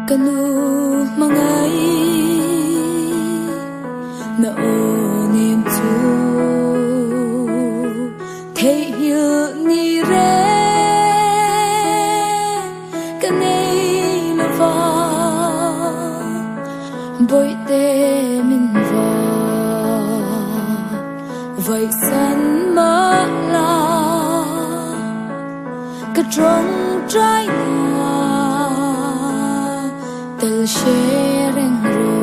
Ka nu hmangaih na aw nem chu theihnghilh ni reng ka nei lo va, Bawihte min va vaihsan mah la. Ka tawngtai na tel hre reng rawh.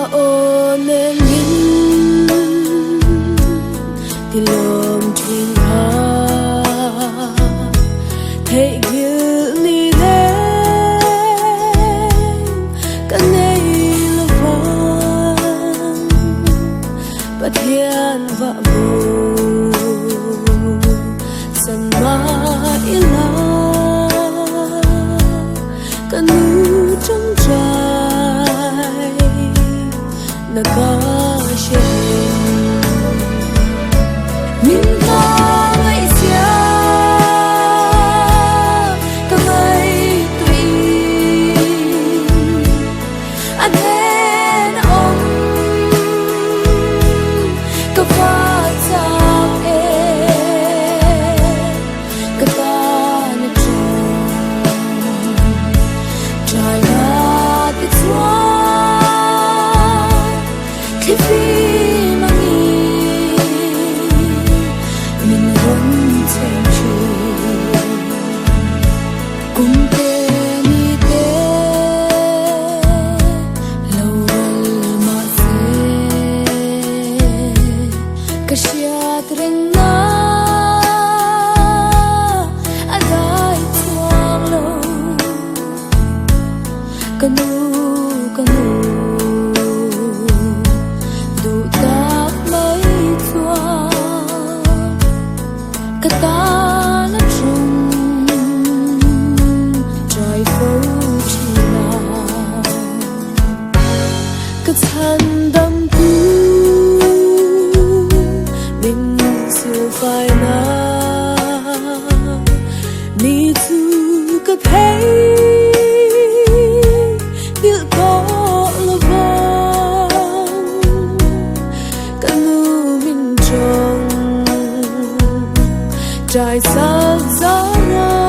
A aw nen min ti lawm thin kha Theihnghilh ni reng ka nei lo vang Pathian vah bu san mah ila Ka nu tawngtai na ka hre reng. Min hmangaih zia ka ngaihtuih a hnen a awm ka va chak e ka tan a Ka hriat reng na a dai chuang lo Ka nu ka nu duh tak mai chuan ka tan a ṭhum ṭai fo ṭhin a. Ka chhandam tu min silfai na ni chu ka thei nghilh tawh lo vang ka nu min tawng trai sak zara.